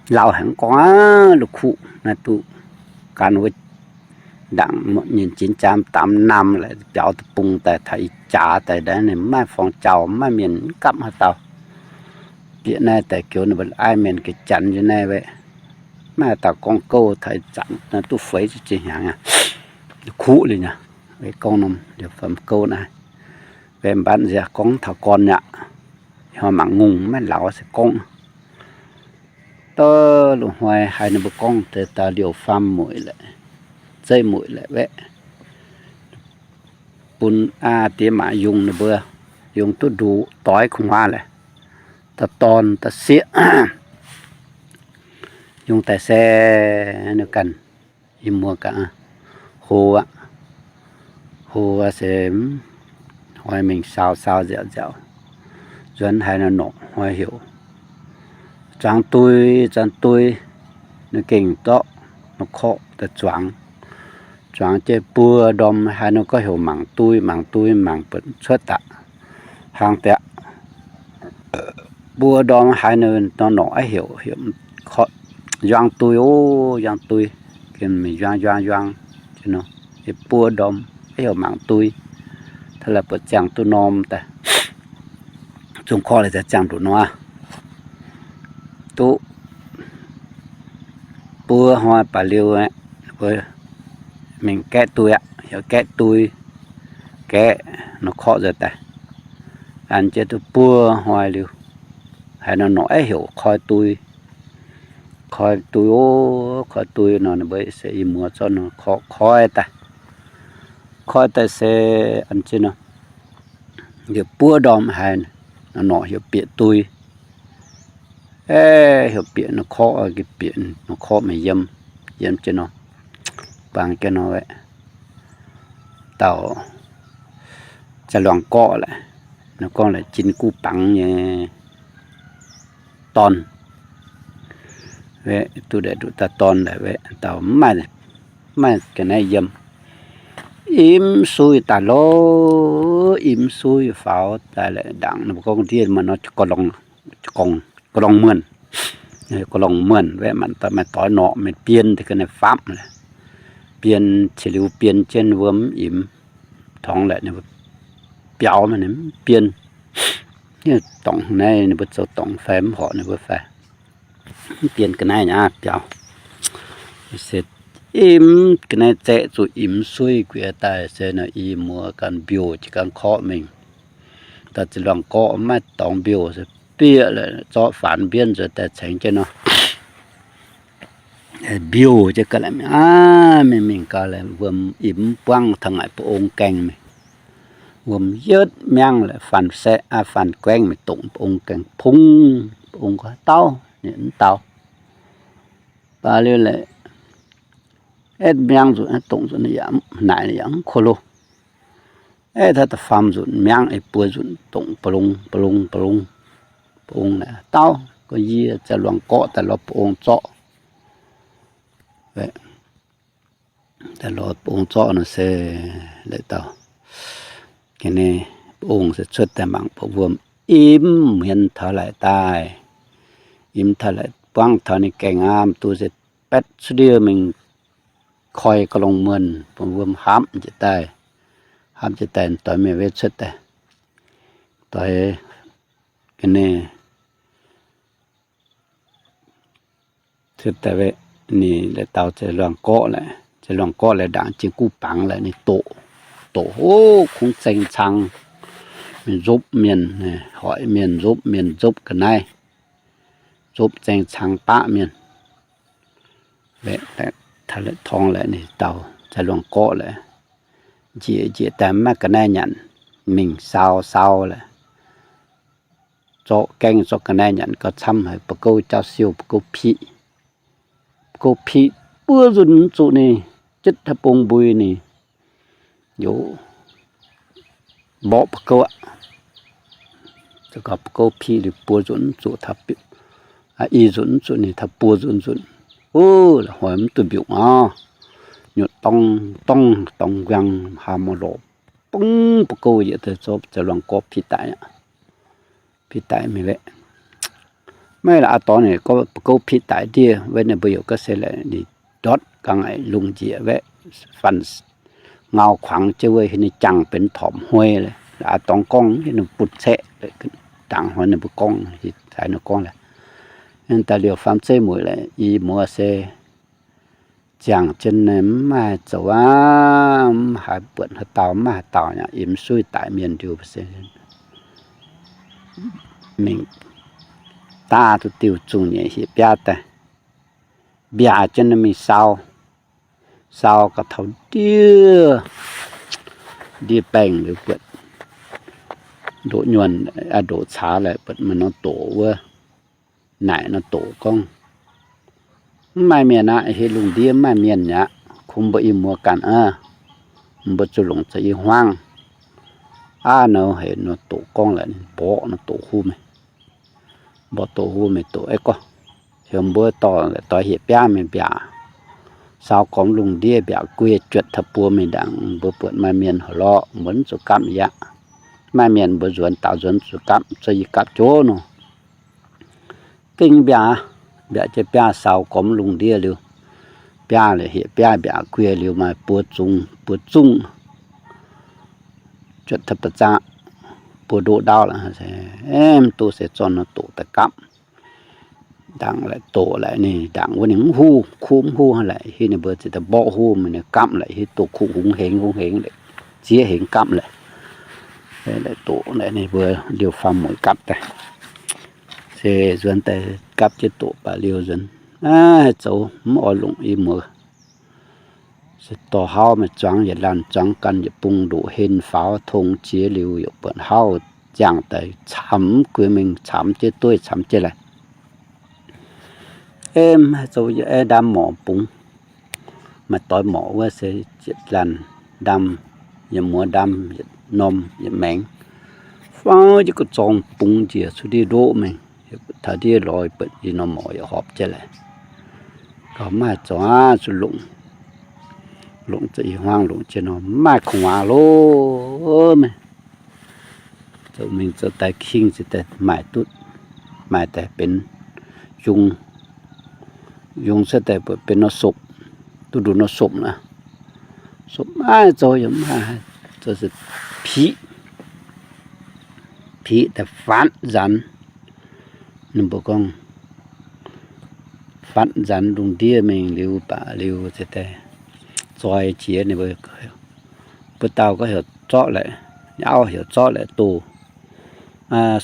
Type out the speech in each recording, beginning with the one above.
Lauh haic gorngv aqv, la'kuqv naaiv duqv gan wuov ndaangc nyinh jin jaa daam naamh laaix biaux deic-bung daaih taux ih jaax daaih, ninh mv maaih forng jauh, mv maaih mienh mv gapv haaix dauh. Bieqc naaiv daaih goux ninh mbuo ai mienh ga'janx njiec naaiv weqv, mv maaih dauh gorngv gouv taux ih zanc naaiv duqv feix ziepc hnyangx aqv. Kuqv liuz nyei, weqv gorngv norm liuz fam gouv naaiv, weqv mbatv nziex gorngv taux gorn aqv. Hnoi mangc ngongh maiv lauz se gorngv. Dov loz-hnoi haiz ninh mbuo gorngv deix daaih liouh faam mueic laaix, zeiv mueic laaix weqv, bun aa diex maac yungz ninh mbuo, yungz duqv nduqc doix kuv hmuav laaix, daaih dorn daaih sieqv, yungz daaih se ninh ganh, yie muoz ganh hlo aqv. Hlo aqv se hnoi mingh saau saau nziaauc nziaauc, nzuonx haaix nor norqc hnoi heuc zuangx dui, zuangx dui, ninh gengh zorqv norm korqv daaih zuangx. Zuangx jienv buo ndorm haaix nor gorngv heuc mangc dui, mangc dui, mangc buatc cuotv daaih hnangv daaih. Buo ndorm haaix nor norqc aqv heuc, heuc korqv, yuang dui, o, yuang dui, gengh mingh yuang yuang yuang, buo ndorm aqv heuc mangc dui, taux laaix buatc ziangh duqv norm daaih, zungh korqv laaix ziangh nduqc nor aqv. Duqv buo hnoi baac liuz, mbuo mingh gaeqv dui aqv, heuc gaeqv dui, gaeqv norm korqv nzuonx daaih, an jienv duqv buo hnoi liuz, haaix nor norqc aqv heuc koi dui, koi dui, o, koi dui nor, ninh mbuo se yie muoz zorqv norm korqv koi daaih, koi daaih se an jienv nor, liuz buo ndorm haaix nor norqc heuc bieqc dui, aeqv, heuc bieqc norm korqv, bieqc norm korqv mingh yiem, yiem jienv nor, bangc jienv nor, dauh za'luangc gorqv laaix, ninh gorngv laaix jin guv bangc nyei dorn, duqv nduqc daaih dorn laaix, dauh mv maaih ga'naaiv yiem, im sui daaih lorqc, im sui faaux daaih laaix ndaangc ninh mbuo gorngv ndiev maaih nor, gorngv, gorngv muonh, gorngv muonh, maaih doix norqc mienh bien deix ga'naaiv faamv, bien qiex liuz bien jienv wuom mv imx, torngx laaix ninh mbuo biaux maiv ninh mv bien. Dorngc naaiv ninh mbuo zoux dorngc fai mv horpc ninh mbuo fai, mv bien ga'naaiv nyei biaux. Se im ga'naaiv zaeqv zuqc imx suiv guiex daaih se nor, i muoz ganh mbiouh jiez ganh korqv mingh. Dauh za'luangc gorqv maiv dorngx mbiouh se bieqc laaix zorqv faanx mbienv nzuonx daaih cengx jienv nor, mbiouh jienv ga'naaiv mingh aqv. Mingh mingh gaax laaix wuom imx buangv taux ngaaic ba'ong gaengh mingh. Wuom yietv miangv laaix faanh saeqv, aa, faanh guaengv mingh dongc ba'ong gaengh pungv. Ba'ong gorngv, Dauh, ninh mv dau. Baac liuz laaix etv miangv nzunc, dongc nzunc yaac naaic yaac mv ko lo. Etv taux da'faam nzunc miangv, ei buo nzunc dongc ba'long, ba'long, ba'long. Ba'ong naaic, Dauh, gorngv yie za'luangc gorqv daaih lorz ba'ong zorqv. Daaih lorz ba'ong zorqv nor se, laaix dauh ga'naaiv ba'ong se cuotv daaih mangc ba'wuom imx hmien taux laaix daaih. Imx taux laaix buangv taux ninh gaengh aqv, mv duqv se baetv cuotv ndiev mingh koi ga'long muonh, ba'wuom haapv jiez daaih. Haapv jiez daaih doix mienh wetv cuotv daaih. Doix ga'naaiv cuotv daaih wetv, ninh laaix dauh za'luangc gorqv laaix, za'luangc gorqv laaix ndaangc jing guv bangc laaix ninh doqc, doqc, o, kungx zeng cang, mingh nzopv mienh, hoic mienh nzopv, mienh nzopv ga'naaiv, nzopv zeng cang baqv mienh. Torngx laaix ninh dauh za'luangc gorqv laaix, njiec njiec daaih mv maaih ga'naaiv nyanc, mingh saau saau laaix, zorqv gaengh zorqv ga'naaiv nyanc gauh camv haic, ba'gouv jaauv siou, ba'gouv piqv. Ba'gouv piqv buo nzunc mv zuqc ninh, jitv haaix bung mbui ninh yaac mborqv ba'gouv aqv. Ba'gouv piqv liuz buo nzunc mv zuqc, i nzunc mv zuqc ninh taux buo nzunc nzunc, o, la'hoix mv duqv mbiungc aqv. Nyutc dorng dorng dorng nquang haa mor lorqc, bungv ba'gouv yietc deix zorqv za'luangc gorqv piqv daic aqv. Piqv daic mingh lorqc. Maiv laaix a'dorngx ninh gouv pitv daic ndiev, weic ninh mbuo yaac gorngv se laaix ninh ndortv ga'naaiv lungh njiec waeqv, fanh ngau kuangx jienv wuov, ninh jangx benx torpc hnoi laaix. A'dorngx gorngv ninh butv caeqv, dangc hnoi ninh mbuo gorngv, haaix ninh gorngv laaix. Daaih liuz faam zeiv mueic laaix, i muoz se ziangh jienv mv maaih zoux aqv, mv haiz buatc haaix dauh, mv maaih haaix dauh yaac yiem suiv daic mienh liuz se mingh daav duqv diuh zungh nyeic hieqv biaav daaih, mbiaac jienv mingh sau, sau gauh taux ndiev, ndiev baengh liuz buatc ndoqc nyuonh, ndoqc caax laaix buatc maaih norm doqc wuov, naaic norm doqc gorngv, mv maaih mienh aqv, hieh lungh ndiev mv maaih mienh aqv, kungx mbuo i muoz ganh aqv, mbuo zuqc longc za'eix hmuangv aqv. Nor heuc norm doqc gorngv laaix, mborqv norm doqc huv mingh, mborqv doqc huv mingh doqc, Aa gorx, heuc mbuo dorh, dorh hieqv biaav mingh mbiaac, sau gormx lungh ndiev mbiaac guei juotc taux buo mingh ndaangc, mbuo buatc maaih mienh haaix lorqc, mbuo mv zuqc gapv yaac. Maaih mienh mbuo nzuonx daaux nzuonx zuqc gapv, zuqc yie gapv joux nor. Gengh mbiaac, mbiaac jienv biaav sau gormx lungh ndiev liuz, biaav laaix hieqv biaav mbiaac guei liuz maaih buo zungh, buo zungh juotc taux ba'zaqv, buo ndoqv ndaauv laaix, mv duqv se zorqv norm doqc daaih gapv. Ndaangc laaix doqc laaix ninh ndaangc wuov ninh mv huv, kuv mv huv laaix, hiuv ninh mbuo ziouc daaih mborqv huv mingh, ninh gapv laaix, hiuv doqc kuv hungx hengx hungx hengx laaix, zieqv hengx gapv laaix. Laaix doqc laaix ninh mbuo liuz faam mueic gapv daaih, se nzuonx daaih gapv jienv doqc baac liuz nzuonx, aa, zoux mv oix longc i muoz. Se dorh hauv mingh zuangx yietc laanh, zuangx ganh yietc bung, ndoqc hen faaux tong jiex liuz yaac buatc hauv ziangh daaih camx guei mingh, camx jienv dueiv camx jienv laaix. Em, zoux yie aeqv, ndaam morc bungx, maaih doix morc wuov se yietc laanh ndaam, yietc muoz ndaam, yietc norm yietc maengx, faaux jienv gu'zorng bungx njiec cuotv ndiev ndoqv mingh, taux ndiev lorz buatc yie norm morc yaac horpc jienv laaix. Gauh maiv haih zoux aqv, zuqc longc, longc za'eix hmuangv longc jienv nor, mv maaih gu'nguaaz loh maiv. Zoux mingh zoux daaih king se daaih maaih duqv, maaih daaih benx yungz, yungz cuotv daaih benx nor sopc, duqv nduqc nor sopc naaiv. Sopc maiv zoux yaac mv haih zoux se piqv, piqv daaih fatv nzanx. Ninh mbuo gorngv fatv nzanx lungh ndiev mingh liuz baac liuz se daaih zoi jiex ninh mbuo, mbuo dauh gorngv heuc zorqv laaix, auv heuc zorqv laaix doh,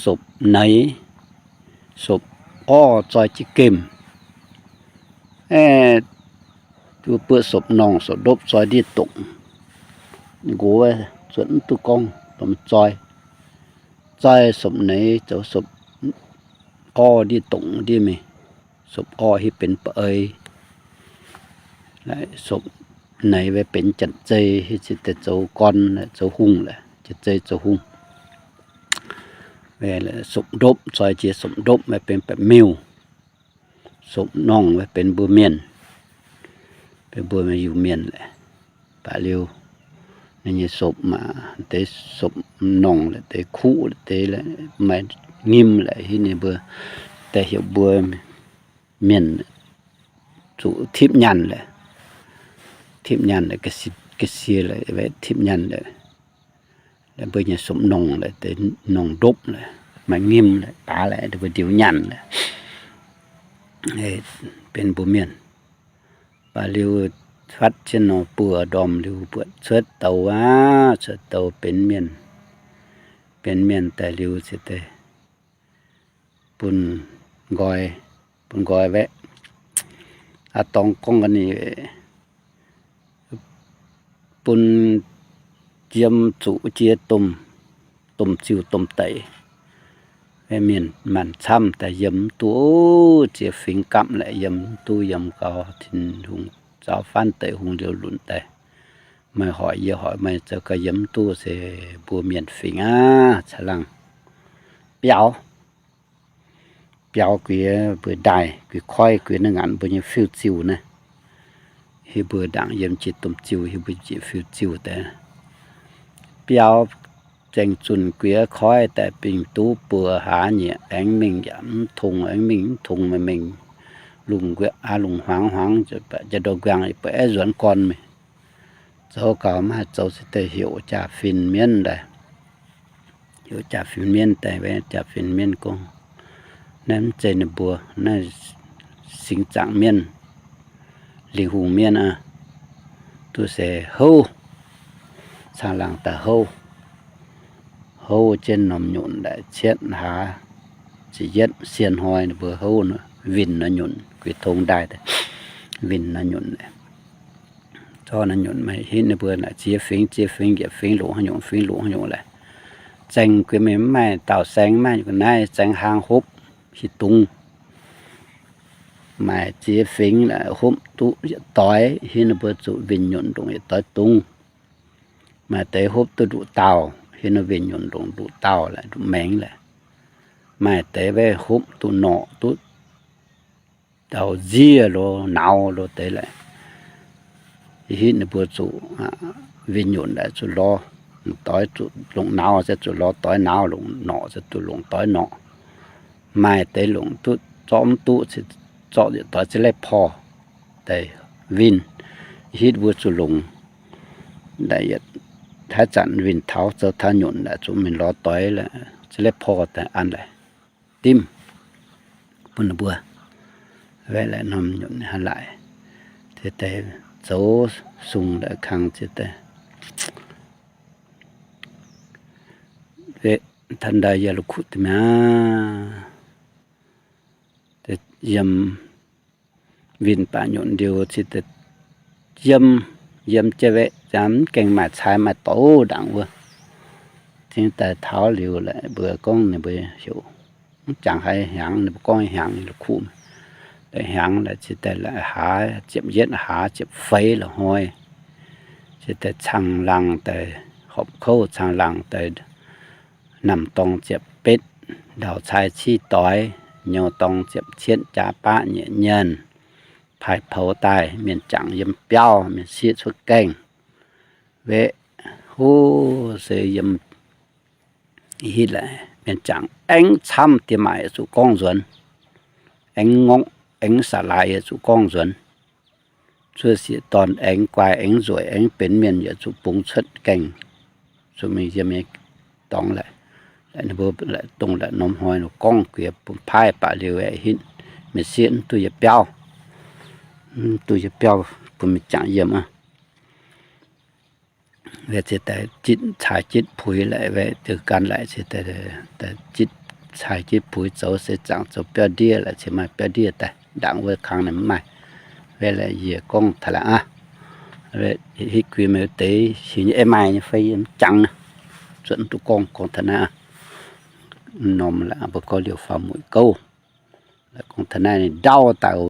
sopc neix, sopc orv zoi jienv gemh, buo sopc norngh sopc ndopv zoi ndiev dongc. Nqox zuotc mv duqv gorngv dongh zoi. Zoi sopc neix zoux sopc orv ndiev dongc ndiev mingh. Sopc orv hiuv benx ba'ei, sopc neix wuov benx janx-zei, hiuv ziouc daaih zoux gorn, zoux hungh laaix, janx-zei zoux hungh. Sopc ndopv, zoi jiex sopc ndopv wuov benx baeqc miuh. Sopc norngh wuov benx mbuo mienh, benx mbuo Iu-Mienh laaix. Baac liuz ninh nyei sopc maac deix sopc norngh laaix deix kuqv laaix deix laaix maaih nyim laaix hiuv ninh mbuo daaih heuc mbuo mienh zuqc tipv nyaanh laaix. Tipv nyaanh laaix ga'sie laaix, tipv nyaanh laaix. Laaix mbuo nyei sopc norngh laaix deix norngh ndopv laaix maaih nyim laaix daav laaix mbuo ndiux nyaanh laaix, benx mbuo mienh. Baac liuz fatv jienv nor buo ndorm liuz buatc cuotv douz aqv, cuotv douz benx mienh. Benx mienh daaih liuz se daaih bun nqoi, bun nqoi waeqv. Aa dorngx gorngv ga'naaiv, bun yiem zuqc jiex domh, domh ziuh domh deic. Mienh maanc camv daaih yiem mv duqv, ziex fingx gapv laaix yiem mv duqv, yiem gau Tin-Hungh zaux faanv deic hungh liouh lunc daaih. Meih hoic yie hoic meih zoux gau yiem mv duqv se mbuo mienh fingx aqv, caangh laangh biaux. Biaux guix mbuo ndaaih, guix koiv, guix naaiv ngaanc mbuo nyei fiuv-ziuh naaiv. Hiuv mbuo ndaangc yiem jiex domh ziuh, hiuv mbuo jiex fiuv-ziuh daaih. Biaux Zaeng zunh guiex koiv daaih bingx duqv buoz haav nyieqc, aengx mingh yaac mv tong, aengx mingh mv tong, mingh lungh, lungh hmuangx hmuangx, jaa-ndoh nquangx yaac buatc aeqv, nzuonx gorn mingh. Zoux gaux maiv haih zoux, se daaih heuc jaa-fin mienv daaih. Heuc jaa-fin mienv daaih, jaa-fin mienv gorngv, naaiv mv zeiz ninh mbuo, naaiv singx zaangc mienv, lingh hungh mienv aqv. Duqv se houv, caangh laangh daaih houv, houv jienv norm nyunc daaih cietv hlaax ziepc yietv sien hnoi ninh mbuo houv winh nor nyunc, guix tong ndaaih winh nor nyunc. Zorqv nor nyunc, hitv ninh mbuo naaic ziex fingx, ziex fingx, yietc fingx longc haaix nyungc, fingx longc haaix nyungc laeh. Zaeng guiex mingh mv maaih dauh saeng, mv maaih nyungc naaiv, zaeng hlaang hopv hieh dungz. Maaih ziex fingx hopv duqv yietc doix, hitv ninh mbuo zuqc winh nyunc ndongc yietc doix dungz. Maaih deix hopv duqv nduqc dauh, hitv ninh winh nyunc ndongc nduqc dauh laeh, nduqc maengx laeh. Maaih deix hopv duqv norqc, duqv dauh nziev lo, nauz lo deix laeh. Hitv ninh mbuo zuqc winh nyunc laeh zuqc lorz doix, zuqc longc nauz se zuqc lorz doix nauz, longc norqc se zuqc longc doix norqc. Maaih deix longc duqv, zorqv mv duqv, zorqv yietc doix za'lev porh daaih winh. Hitv mbuo zuqc longc, haaix zanc winh taux zoux taux nyunc laeh zuqc mingh lorz doix, za'lev porh daaih an laeh dimv bun ninh mbuo. Wetv laeh norm nyunc hnangv laaic, zoux sung laeh kang ziouc daaih, wetv taux ndau yie la'kuqv deix mi'aqv. Yiem winh baac nyunc liuz cingx daaih yiem, yiem jienv wetv, mv gaengh maaih cai maaih douz ndaangc wuov. Cingx daaih taux liuz laeh mbuo gorngv ninh mbuo heuc, mv jangx haaix hnyangx, ninh mbuo gorngv hnyangx la'kuqv. Hnyangx laeh cingx daaih haaz ziepc yietv haaz ziepc feix la'hnoi, cingx daaih caangh laangh daaih horpc kouv, caangh laangh daaih namh dorng ziepc betv, ndau-cai civ doix, nyouz dorng ziepc cietv jaax baqv nyieqc nyienh, paaiv poux daaih mienh jangc yiem biauv, mienh sieqv cuotv gaengh. Wetv huv se yiem hitv laeh mienh jangc aengx camv diex maac yaac zuqc gorngv nzuonx, aengx ngorqv aengx sa'laaix yaac zuqc gorngv nzuonx. Cuotv sieqv dorn aengx guai aengx nzueic aengx benx mienh yaac zuqc bungx cuotv gaengh, zuqc mingh yiem nyei dorngx laeh. Laeh ninh mbuo dongh laeh norm hnoi gorngv guiex bun paaiv baac liuz aeqv, hitv mienh sieqv mv duqv yietc biauv, mv duqv yietc biauv bun mienh jangc yiem aqv. Wetv cingx daaih jitv cai jitv puix laeh, wetv diuh gan laeh cingx daaih jitv cai jitv puix zoux seix zaangc zoux biauv ndiev laeh, cingx maaih biauv ndiev daaih ndaangc wuov kang ninh mv maaih. Wetv laeh yie gorngv taux laeh aqv. Hitv guix meih deix hiuv nyei ei maaih nyei fai yie mv jangx, zuotc mv duqv gorngv, gorngv taux naaiv aqv. Norm laeh mbuo gorngv liouh faaux mueic gouv, gorngv taux naaiv ninh ndau daaih oc.